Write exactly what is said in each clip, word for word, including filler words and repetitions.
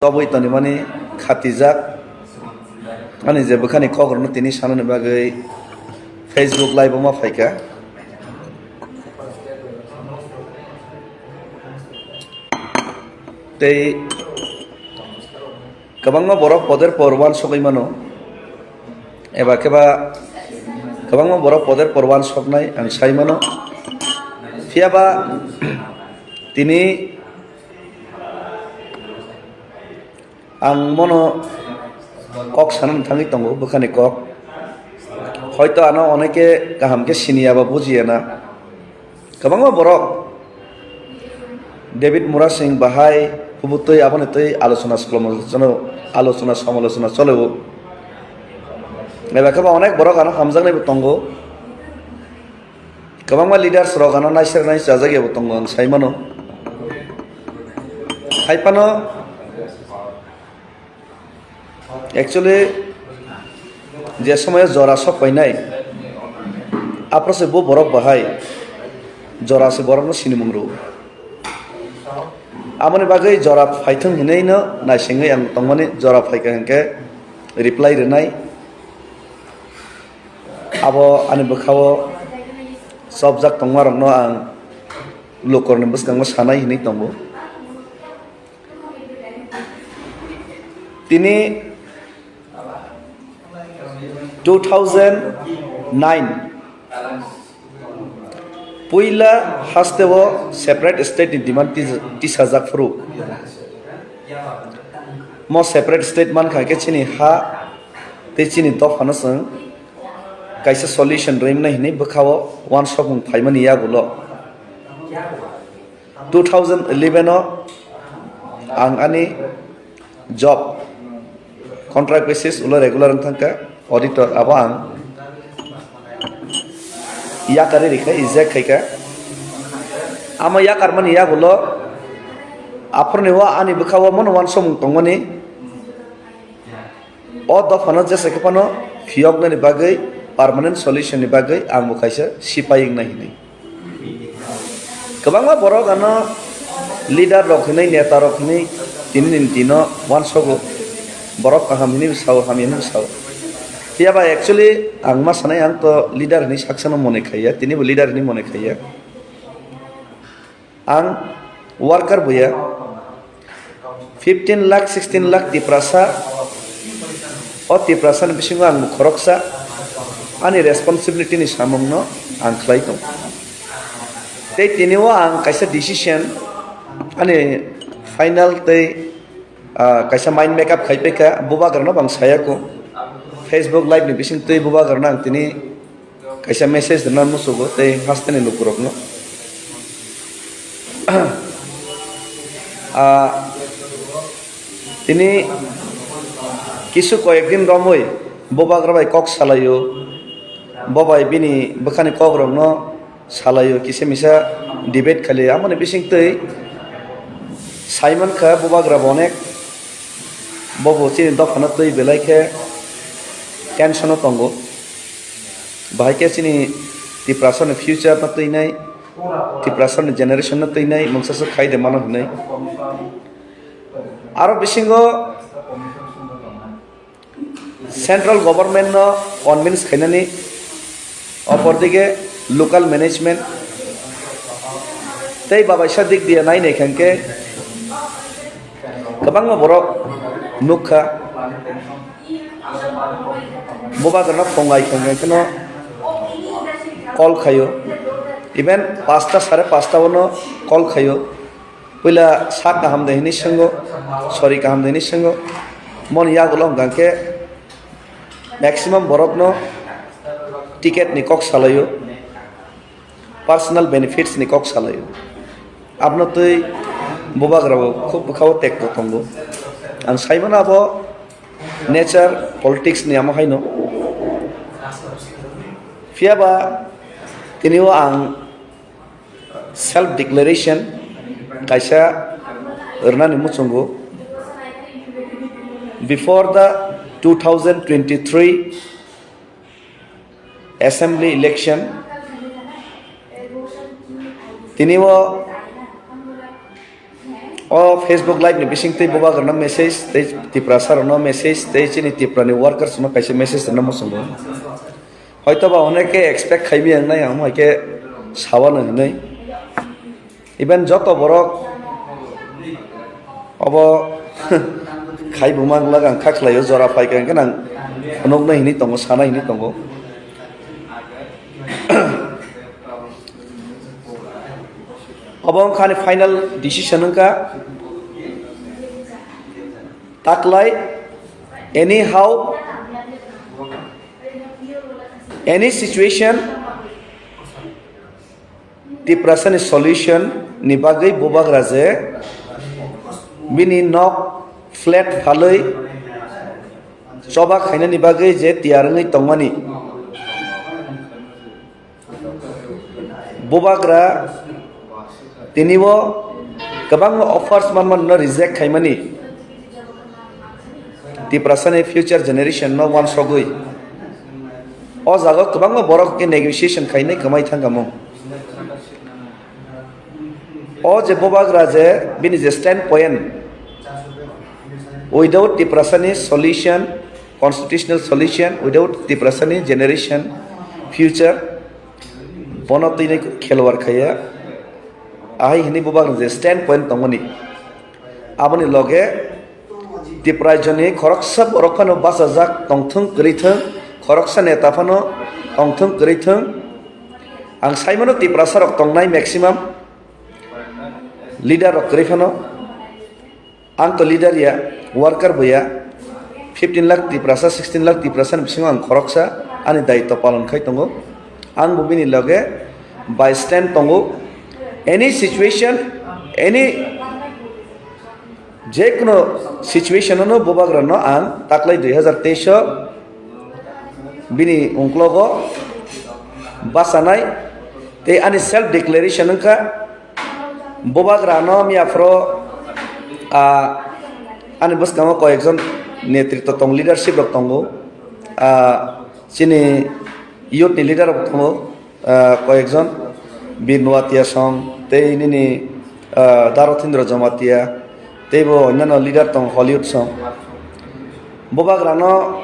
tobwi tonimani khatijak. Ani je bwkhani kokrokno tini sanani bagwi Facebook live-o ma phaikha. Tei kwbangma borok poder por uansugwi mano, eba khe ba kwbangma borok poder por uansuknai ang sai mano. Phiya ba tini ang mono kok sanani thangwi tongo, bwkhani kok. Hoito ano oneke kaham khe siniya ba bujiya na. Kwbangma borok David Murasing bahai hubutwi aboni twi alochona salomo-, alochona samalochona choleo. Eba khe ba onek borok ano hamjaknaibo tongo. Kwbangma leaders rok ano naiser nai chajak yabo tongo ang sai mano. Hai phano actually je somoyo jora sok painai, aphuru se bo borok bahai jora se borokno sinimung rwo. Aboni bagwi jora phaithwng hinwi no naisingwi ang tongmani, jora phaikha hinkhe reply rwnai. Abo ani bwkhao chopjak tongmarokno ang lukurokni bwskango sanai hinwi tongo. Tini two thousand nine puila hasteo separate state ni demand tis-, tisajak phuru. Mo separate state mankha khe chini ha tei chini dophano chwng kaisa solution rwimani hinwi bwkhao uansukmung phaimani yagulo. Two thousand eleven o ang ani job contract basis ulo regular wng thangkha, auditor abo ang yakarwi rikha, eject khaikha. Amo yakarmani yagulo aphuruni o ani bwkhao mono uansukmung tongmani. O dophano jesa khe phano phiyoknani bagwi, permanent solution ni bagwi ang bo kaisa sipai wngnai hinwi. Kwbangma borok ano leader rok hinwi, neta rok hinwi tini ni dino uansogo. Borok kaham hinwi bwsao, hamya hinwi bwsao. Phiya ba actually ang ma sanai, ang to leader hinwi saksano mone khaiya, tini bo leader hinwi mone khaiya. Ang worker buya, fifteen lakh, sixteen lakh Tiprasa, o Tiprasa ni bisingo ang khoroksa, ani responsibility ni samung no ang khlai tong. Tei tini o ang kaisa decision, ani final tei, ah, kaisa mind makeup khai paikha, bubagra no bang saya ko. Facebook live ni bising twi bubagra no ang tini kaisa message rwna muchugo tei hasteni lukurokno. Ah, tini kisu koyek din romwi bubagra bai kok salaio, bo bai bini bwkhani kokrokno salaio, kisa misa debate khlaio, amoni bisingtwi sai mankha bubagra bo onek, bo bo chini dophano twi belai khe tension o tongo. Bahai khe chini Tiprasani future no twinai, Tiprasani generation no twinai, mungsa se khai de mano hinwi. Aro bisingo central government no convince khainani, opor dige local management tei babaisa dik diya nai nai khan khe kwbangma borok nukha. Bubagrano phungai phungai kheno call khaio. Even pasta, sare pasta o no call khaio. Puila sa kaham de hinwi swngo, sori kaham de hinwi swngo. Moni yagulo hwnkha khe maximum borokno ticket ni kok salaio. Personal benefits ni kok salaio. Abno twi bubagra bo khub bwkhao tekto tongo. Ang saimano abo nature politics ni amo haino. Phiya ba tini o ang self declaration kaisa rwnani muchungo. Before the two thousand twenty-three assembly election, tini o O Facebook live ni bising twi bubagrano message, tei Tiprasa rokno message, tei chini Tripura ni workers no kaisa message rwna muchungo. Hoito ba oneke expect khaimi ang nai ang hai ke sawano hinwi. Even joto borok obo khai buma glak ang kha khlaio, jora phai kha hwnkhe nang phunuknai hinwi tongo, sanai hinwi tongo. Obo wngkha ani final decision wngkha. Taklai anyhow, any situation, Tiprasani solution ni bagwi bubagra je bini nok flat phalwi choba khainani bagwi je tiyar wngwi tongmani. Bubagra tinibo kwbangma offers manmano reject khaimani. Tiprasani future generation no wansogwi o jaga kwbangma borok ke negotiation khainai kwmai thangkha mung. O je bubagra je bini je stand point, without Tiprasani solution, constitutional solution, without Tiprasani generation future, bono tini khelwar khaiya. Ahai hini bubagra je stand point tongmani, aboni loge Tiprajoni khoroksa borok phano bachajak tongthung kwrwi thung, khoroksa neta phano tongthung kwrwi thung. Ang saimano Tiprasa rok tongnai maximum leader rok kwrwi phano. Ang to leader ya, worker bo ya. Fifteen lakh Tiprasa, sixteen lakh Tiprasa ni bisingo ang khoroksa ani daitwa palon khai tongo. Ang bo bini loge by stand tongo. Any situation, any je kono situation no bubagra no ang taklai dui hazar teis o bini ungklogo bachanai tei ani self declaration wngkha. Bubagra no miya phoro, ah, ani bwskango koyekjon netritwa tong, leadership rok tongo. Ah, chini youth ni leader rok tongo, ah, koyekjon Bir Nuatia song tei nini, ah, Darothindra Jamatia tei bo onno leader tong Hollywood song. Bubagra no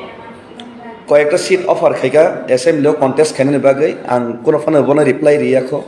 koyekta seat offer khaika assembly o contest khainani bagwi, ang kuno phano bono reply riyakho.